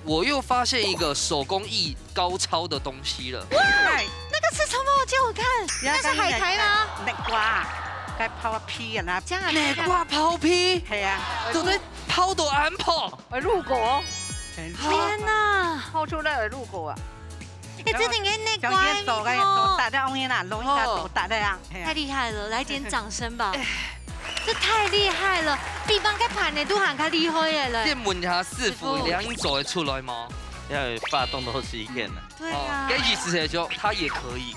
我又發現一個手工藝高超的東西了。哎，那個是什麼？借我看。那是海苔嗎？那瓜，該泡皮啊，那這樣啊，內瓜泡皮，係啊，做得泡到恁泡。哎，入口哦，天哪！泡出來的入口啊，哎，這頂个內像瓜這做个做大的，往那弄一下做大的啊，係啊，太厲害了，來點掌聲吧！這太厲害了，比放个盤呢都還較厲害耶嘞！先問一下師傅，師傅你恁做得出來嗎？要有發動都時間啊。對啊哦，，該意思係說他也可以，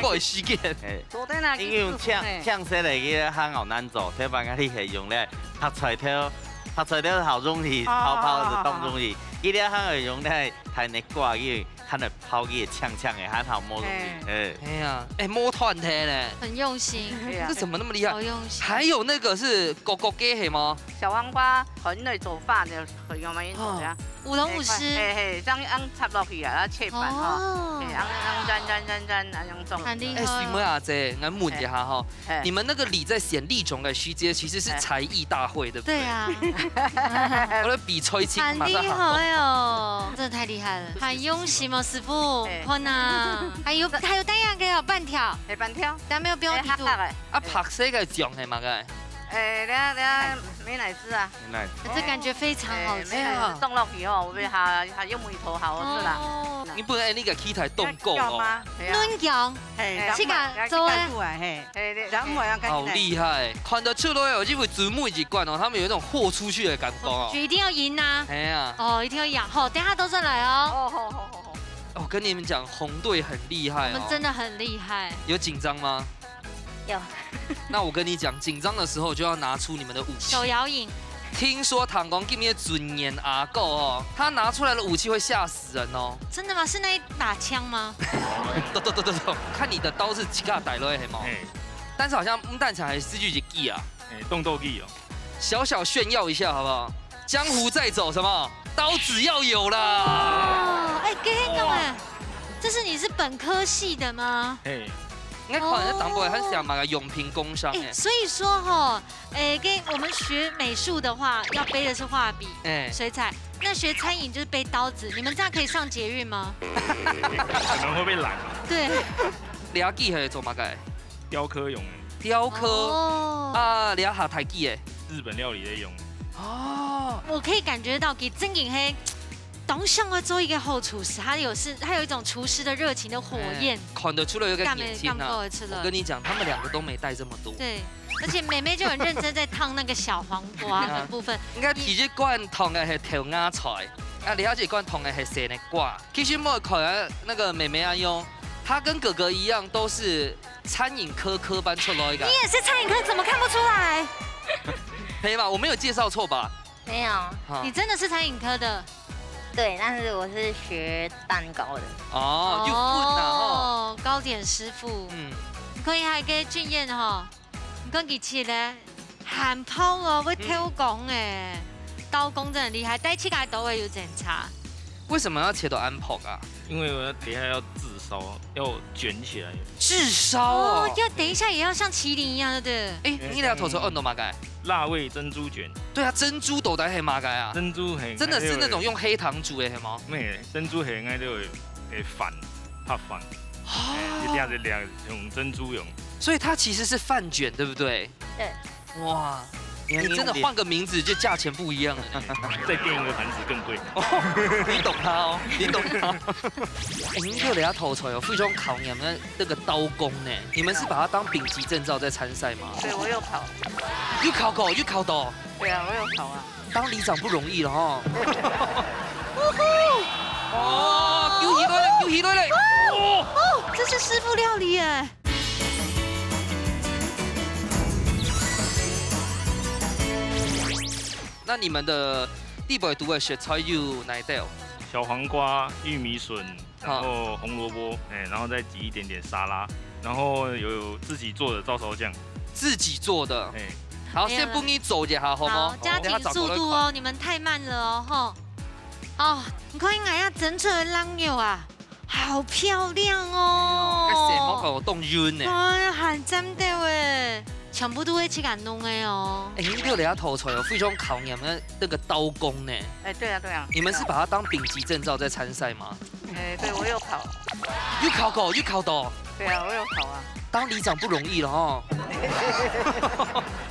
我有時間。哎，做得那因為用青青色个，佢个較難做，特別个你係用咧白菜頭，白菜頭好容易，哦泡泡係當容易。佢个還會用咧大內瓜，佢還會泡佢个青青个，還好無容易。哎，哎呀，哎，無斷忒呢，很用心，對啊這，怎麼那麼厲害？好用心。還有那個是咕咕雞係嗎？小黃瓜很會做飯的，很有名做的啊。舞龍舞獅，嘿嘿，這樣樣插落去啊，然後切盤哈，哦嘿，，樣樣樣樣樣樣樣樣做。很厲哎，水妹害。阿姐，𠊎問一下哈，嘿你們那個梨在選梨種的時節，其實是才藝大會，對不對？對啊，我來比賽青很馬上好。厲害哦，真的太厲害了，很用心哦，師傅，哎。看啊，還有，還有帶那個哦，粄條，哎，粄條。但沒有標題度。哎，好，好，哎。啊，白色个醬係麼个？哎，那，那美乃滋啊。美乃滋。這感覺非常好吃。哎，美乃滋凍落去吼，會較，較有味道，好好食啦。哦。你不能拿那個起來凍過哦。要嗎？哎呀。嫩醬，哎，自家做的。要，要，要，嘿。 哎，對，然後我要看起來。好厲害，看得出來哦，因為姊妹一罐哦，他們有一種豁出去的感覺哦。就一定要贏啊。哎呀。哦，一定要贏。好，等一下都算來哦。哦，好，好，好，好。我跟你們講，紅隊很厲害哦。我們真的很厲害。有緊張嗎？有。那我跟你講，緊張的時候就要拿出你們的武器。手搖飲。聽說唐光今天準演阿狗哦，他拿出來的武器會嚇死人哦。真的嗎？是那一把槍嗎？對，對，對，對，對，看你的刀是自家帶來的，係無？嘿。但是好像毋單淨係四句一句啊。嘿，動作劇哦。小小炫耀一下好不好？江湖再走什麼？刀子要有啦。哦，哎，跟你講哎，哇。這是，你是本科系的嗎？嘿。應該可能是當初還是想買個用品工商哎。哎，所以說吼，哎，跟我們學美術的話，要背的是畫筆、哎。水彩，那學餐飲就是背刀子。你們這樣可以上捷運嗎？可能會被攔吧。對。這支係做麼个？雕刻用的。雕刻。哦。啊，這下大支个。日本料理在用。哦。我可以感覺到，佢正經係當想要做一個好廚師，他有是，他有一種廚師的熱情的火焰。哎，看得出來有個感覺，眼睛啊。感覺出來。我跟你講，他們兩個都沒帶這麼多。對，而且妹妹就很認真在燙那個小黃瓜的部分。應該第一罐燙个係豆芽菜，啊，了解一罐燙个係西瓜。其實莫看啊，那個妹妹啊用，她跟哥哥一樣，都是餐飲科科班出來的。你也是餐飲科，怎麼看不出來？可以吧？我沒有介紹錯吧？沒有。好。你真的是餐飲科的。對，但是我是學蛋糕的。哦，又混了吼。哦，糕點師傅。嗯。你看一下該俊彥吼，你看佢切咧，還泡哦，會偷工哎，刀工真的厲害，但係自家刀仔有點差。為什麼要切到恁薄啊？因為我等一下要炙燒，要捲起來。炙燒哦。哦，要等一下也要像麒麟一樣，對不對？哎，你這頭先講到麼个？ 辣味珍珠捲。對啊，珍珠到底係麼个啊？珍珠係，真的是那種用黑糖煮的，係嗎？咩，珍珠係應該都有，會飯，白飯。哦。哎，一定要這樣，用珍珠用。所以它其實是飯捲，對不對？對。哇，你真的換個名字，就價錢不一樣了。再墊一個盤子更貴。哦，你懂他哦，你懂他。哎，你這下頭菜哦，非常考驗那，那個刀工呢。你們是把它當丙級證照在參賽嗎？對，我有考。有考過，有考到。對啊，我有考啊。當里長不容易了哈。哦，有起來了，有起來了。哦，哦，這是師傅料理耶。那你們的地北肚的食材有哪兜？小黃瓜、玉米筍，然後紅蘿蔔，哎，然後再擠一點點沙拉，然後有自己做的照燒醬。自己做的。哎。好，哎呀。先幫你做一下，好嗎？好，加緊速度哦，你們太慢了哦，吼。哦，你看𠊎啊，蒸出來个冷肉啊，好漂亮哦。該色目搞當暈呢。哎呀，還讚到哎，全部都係自家弄个哦。哎，你這下頭菜哦，非常考驗那，那個刀工呢。哎，對啊，對啊。你們是把它當丙級證照在參賽嗎？ 哎，對，我有考。有考過，有考到。對啊，我有考啊。當里長不容易了哈。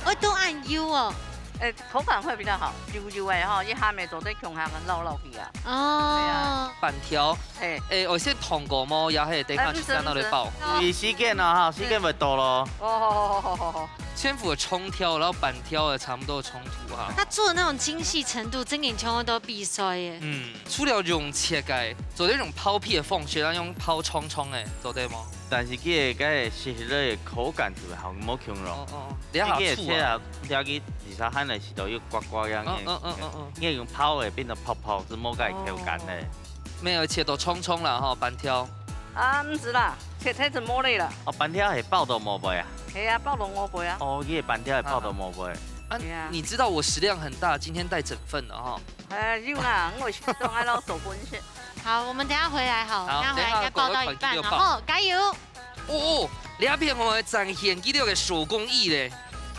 會都恁幼哦。哎，口感會比較好，幼幼的哈，一下袂做得共下个老老去啊。哦。對啊。粄條，嘿。哎，愛先燙過無？也係等下去先拿來包。哎，毋使，毋使。注意時間哦，哈，時間會到咯。哦，好，好，好，好，好，好。千府的蔥條，然後粄條也差不多蔥 哇。他做的那種精細程度，真个全部都比賽耶。嗯，除了用切个，做得用刨皮个方式，然後用刨長長个，做得無？但是佢个該个食起來个口感就會好無共樣咯。哦，哦，哦。你這下切啊，了解二十下个時候又刮刮樣个。嗯，嗯，嗯，嗯，嗯。你用刨个變成泡泡，就無該口感咧。哦。沒有切到長長啦，吼，粄條。啊，毋使啦，切切就無咧啦。哦，粄條係包到外背啊？係啊，包到外背啊。哦，佢个粄條係包到外背。啊，係啊。你知道我食量很大，今天帶整份了哈。哎，有啦，我有食到，還老手工去。好，我們等一下回來哈，好，等一下回來應該包到一半了，等一下狗狗團就爆。吼，加油！哦，哦，這片吼，展現佢兜个手工藝咧。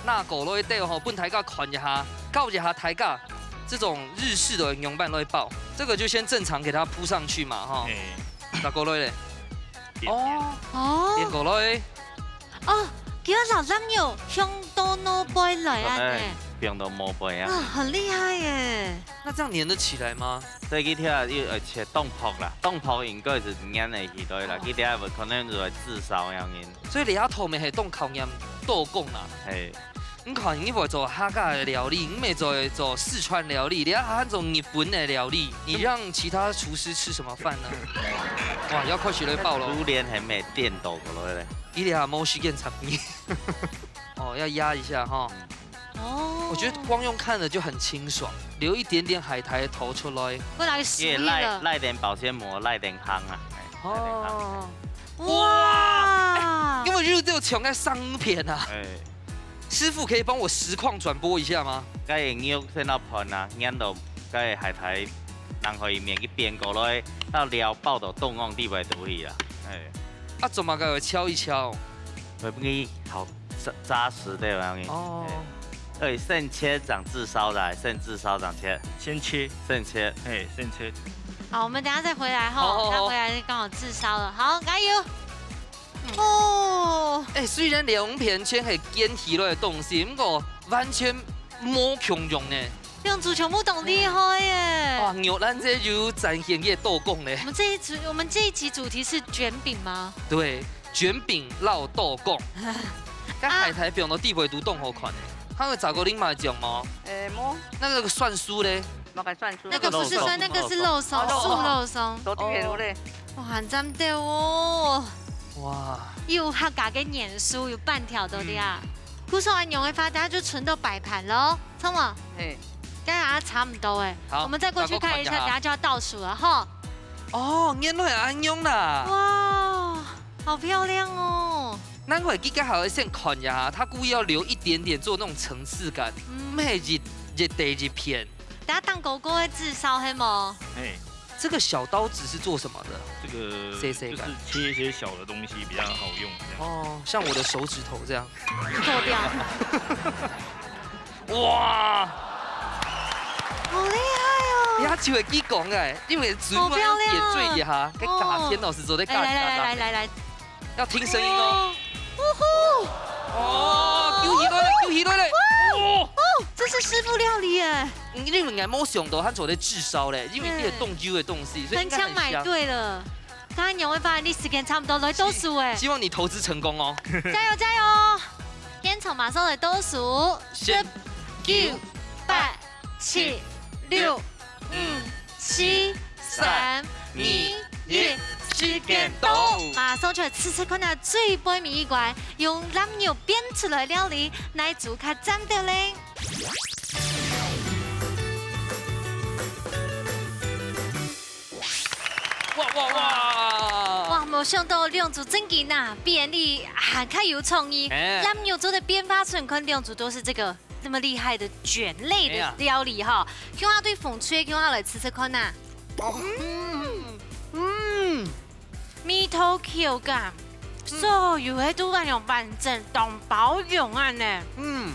拿過來兜吼，分大家看一下，教一下大家。這種日式的仰般來包，這個就先正常給它鋪上去嘛，哈。哎，再過來咧，點點。哦，哦點過來，哦，佢个老lapnyuh香到腦背來啊呢，放到腦背啊。啊，很厲害耶！那這樣黏得起來嗎？所以佢聽又而且凍泡啦，凍泡應該是黏个起來啦，哦佢等下可能就會炙燒樣人。所以你阿頭妹係當考驗刀工啊。嘿，你看，你會做客家的料理，你會做做四川料理，你還做日本的料理，你讓其他廚師吃什麼飯呢？哇，要開始來爆了。榴蓮還沒電到過來咧。伊利亞無時間插你。哦，要壓一下哈。哦，我覺得光用看的就很清爽，留一點點海苔頭出來。會來食也了。賴賴點保鮮膜，賴點夯啊，哎，賴點夯。哦，哇！因為肉都有搶在上片啊。哎，師傅可以幫我實況轉播一下嗎？該个肉先到盤啊，黏到該个海苔，然後一面去變過來，到料包到凍往地位都去啊。哎，啊，做麼个要敲一敲？會不會好扎扎實對吧？哦，哎，先切長炙燒的，先炙燒長切，先切，先切。哎，先切。好，我們等一下再回來哈，好好好他回來剛好炙燒了。好，加油！哦，哎，雖然兩片全係堅起來的東西，不過完全無共樣呢。兩組全部當厲害耶！哇，肉咱這有展現个刀工呢我。們這一組，我們這一集主題是捲餅嗎？對，捲餅落刀工。該海苔放到地位都當好看呢，還有找過另外一種嗎？誒，無，那個算數咧？麼个算數？那個不是酸，那個是肉鬆，哦肉鬆素肉鬆。都對个咧。哇，很讚的哦！哇，又有客家个元素，有粄條的呀。故所恁樣的話，大家就純到擺盤嘍，知無？嘿，剛才差不多哎，好我們再過去看一下，再過看一下等下就要倒數了哈。哦，原來恁樣啦。哇，好漂亮哦！難怪佢該還愛先看一下，他故意要留一點點做那種層次感，嗯毋係一一塊一片。等下當哥哥會炙燒，係無？哎，這個小刀子是做什麼的？這個謝謝就是切一些小的東西比較好用，這樣。哦，像我的手指頭這樣。剁掉。哇，好厲害哦！你還就會佢講哎，因為嘴巴要點綴一下，該假天老師做的假來來來來來來，要聽聲音哦。哦，嗚呼！哦，救起來了，救起來了。哦，哦，這是師傅料理耶，因為𠊎無想到佢做得炙燒咧，因為這個凍油的東西，所以應該很強買很香。對了。剛剛楊偉發，你時間差不多，來倒數哎，希望你投資成功哦。加油加油！現場馬上來倒數，先九、八、七、六、五、四、三、二、一，時間到！馬上就來試試看啊，最背尾一關，用lapnyuh變出來料理，哪一組較讚个咧？哇哇哇！哇，無想到兩組真个呐，比人還較有創意。哎lapnyuh做得變化出，你看兩組都是這個那麼厲害的捲類的哎呀料理哈。共下對紅隊，共下來試試看呐。嗯嗯，味道、口感，所有个都恁樣完整，當包容恁呢。嗯，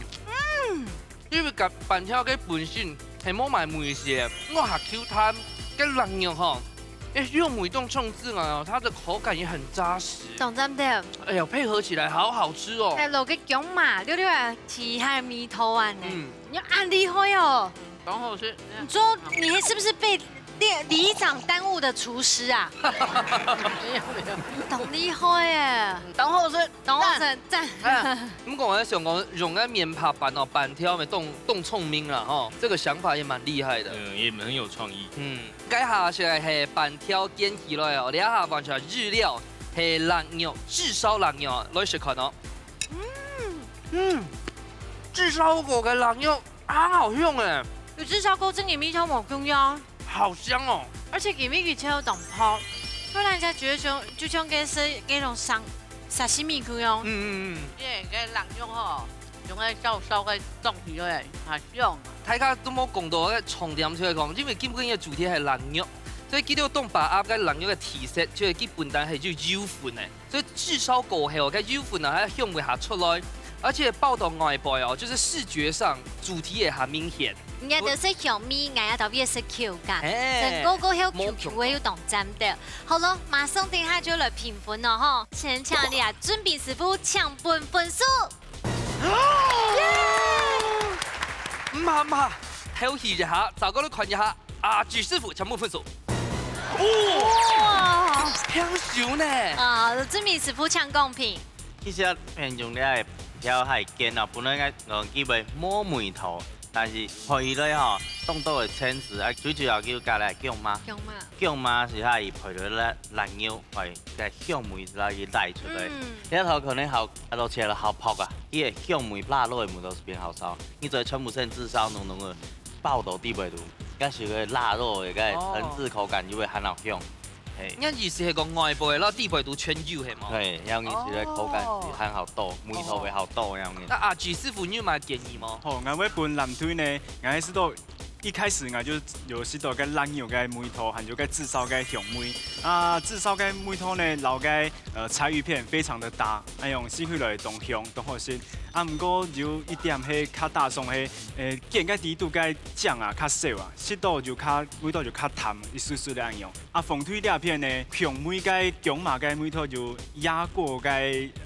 因為該粄條个本身係無麼个味緒，毋過較Q彈，該lapnyuh吼，誒，用味道創出來哦，它的口感也很扎實。當讚个，哎呀，配合起來好好吃哦。再落个薑嫲，略略提下味道恁呢。嗯，你恁厲害哦！當好食。你說你是不是被里里長耽誤的廚師啊？沒有沒有，當厲害耶！當好食。當好食，讚。哎，毋過𠊎想講，用个面帕粄哦，粄條乜當當聰明啦吼，這個想法也蠻厲害的。嗯，也很有創意。嗯，該下就係粄條捲起來哦，這下完全日料係lapnyuh，炙燒lapnyuh，來食看哦。嗯，炙燒過个lapnyuh很好用誒。有炙燒過，真个味道無共樣，好香哦。而且裡面个切有當泡，不然人家覺得像就像跟是那種上沙西米共樣。嗯嗯嗯，因為該lapnyuh吼，用該燒燒个東西个，較香。大家都無講到个重點，就係講，因為今晡日个主題係lapnyuh，所以佢兜當把握个lapnyuh个特色，就係佢本身係有油分个，所以炙燒過後，該油分啊，還香味下出來，而且包到外背哦，就是視覺上主題也很明顯。人家都食香味，𠊎也特別食口感，哎，成果過後，Q Q个又當讚的。好了，馬上等下就來評分了吼。先請你啊，俊斌師傅搶分分數。媽媽，偷襲一下，走過來看一下，阿志師傅搶分分數。哇，哇，享受呢。啊，俊斌師傅搶公平。 其實啊，用這个調下去煎啊，本來个，呃，佢會無味道，但是配落吼，當多个芡實啊，最主要就加來薑嫲。薑嫲。薑嫲係下去配落辣，辣油，會个香味來去帶出來。嗯。這頭可能好，啊，落去了好泡啊，佢个香味辣落个味道係變好燒。你做全部先炙燒濃濃个，爆到底背肚，該係个辣落个，該哦。層次口感就會還好香。 嘿。你意思係講外背，然後底背都全油係無？嘿，樣意思个口感係還好多，哦。味道會好多樣个。那阿志師傅，你有麼建議無？好，𠊎會分藍隊呢，𠊎係到一開始𠊎就有試到个辣油个味道，還有个炙燒个香味。啊，炙燒个味道呢，摎个，呃，柴魚片非常的搭，哎喲，食起來當香，當好食。啊，毋過有一點係較打爽係，呃，煎个底肚个醬啊，較少啊，食到就較，味道就較淡，一絲絲个恁樣。 啊，紅隊這片呢，香味个薑嫲个味道就壓過个，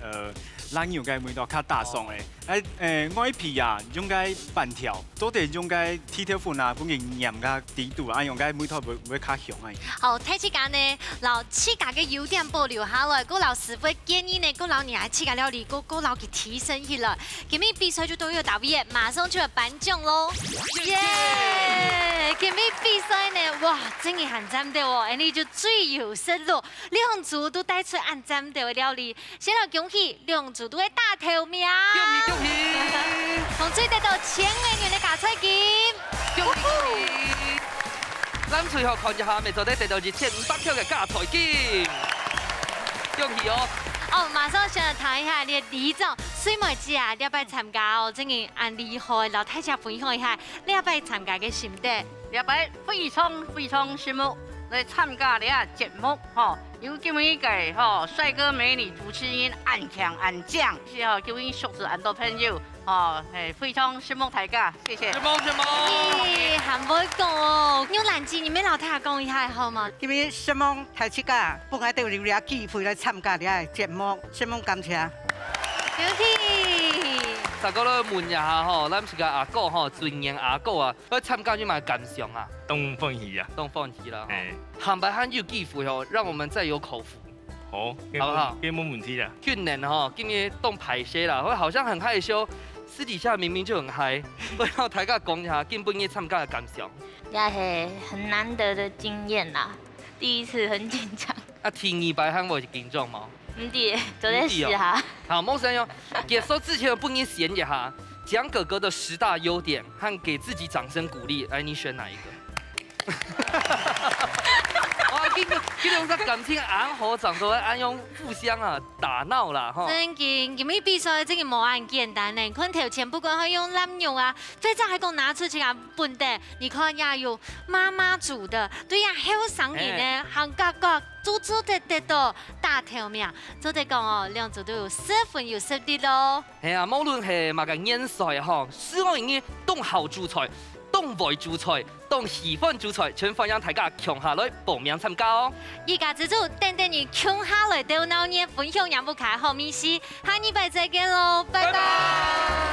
呃，辣油个味道較打爽个。哦。哎，呃，外皮啊，用个粄條，做得用个地豆粉啊，分佢黏个底肚啊，用个味道會，會較香个。好，大自家呢，摎自家个優點保留下來，過摎師傅个建議呢，過摎你愛自家料理，過，過摎佢提升起來。今日比賽就到這到位，馬上就要頒獎咯。耶！今日比賽呢，哇，真个還讚到哦，恁呢就 最有食路，兩組都帶出恁讚个料理，先來恭喜兩組都个打頭名。恭喜恭喜！紅隊得到千個銀个加菜金。恭喜恭喜！藍隊好看一下，乜做得得到一千五百塊个加菜金。恭喜哦！哦，馬上先來聽一下你个里長，水妹姐啊，這擺參加哦，真个恁厲害，摎大家分享一下這擺參加个心得。 這擺非常非常幸福來參加這个節目吼，有今日个吼帥哥美女主持人恁慶恁靚，是吼今日熟識恁多朋友吼，嘿，非常承蒙大家，謝謝。承蒙承蒙。咦，還會講哦，玉蘭姐，你乜摎大家講一下好嗎？今日承蒙大自家，分𠊎兜有這機會來參加這个節目，承蒙感謝。恭喜！再過來問一下吼，咱自家阿哥吼，尊嚴阿哥啊， 來參加有麼个感想啊？當歡喜啊！當歡喜啦吼。嘿。下擺還有機會吼，讓我們再有口福。好，好不好？這無，這無問題啦。訓練吼，今日當歹勢啦，會好像很害羞，私底下明明就很嗨。不要大家講一下，今晡日參加个感想。也係很難得的經驗啦，第一次很緊張。 啊，第二擺還會緊張無？毋知，做得試下。毋知哦。好，莫生哦，結束之前，分你選一下，講哥哥的十大優點和給自己掌聲鼓勵，來，你選哪一個？哇，這個，這種在感情恁好，長得恁樣互相啊打鬧啦，吼。真經，今日比賽真个無恁簡單呢。看頭前不管係用辣油啊，或者係講拿出自家本底，你看也有媽媽煮的，對呀，後生人呢，哎。還較較 做做得得到打頭名，做得講哦，兩組都有十分有實力咯。係啊，無論係麼个年歲吼，只要你當好煮菜、當會煮菜、當喜歡煮菜，全歡迎大家共下來報名參加哦。一家之煮，等等你共下來鬥鬧熱，分享仰屋下好味緒。下禮拜再見咯，拜拜。拜拜。